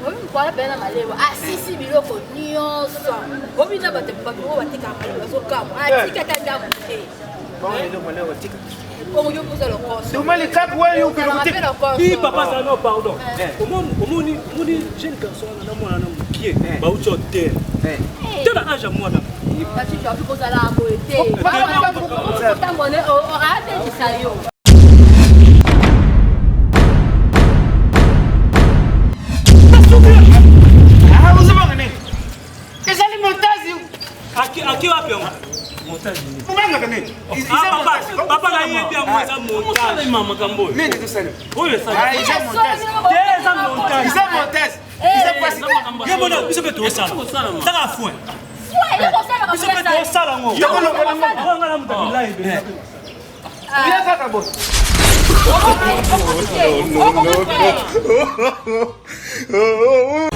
Obi mukwana pena na malewa asisi biloko nyonso obi na bato bato oyo batekaka malewa bazokamwa atika ata ndambo te papa zala no pardon omoni omoni jeune garçon wana na mwana na mokie bauti otere te na age ya mwana kozala boye te otambola yo. Ezali montage. Aki wapi yango? Obangaka nini? Papa nayebi yango eza montage. Makambo oyo. Nini ezosalema? Oyo eza montage. Te eza montage. Eza montage. Eza pasi. Yo mona biso mpe tosala. Saka foin. Biso mpe tosala yango. Nga na moto ya bilayi. Oya kaka boye. No, no, no.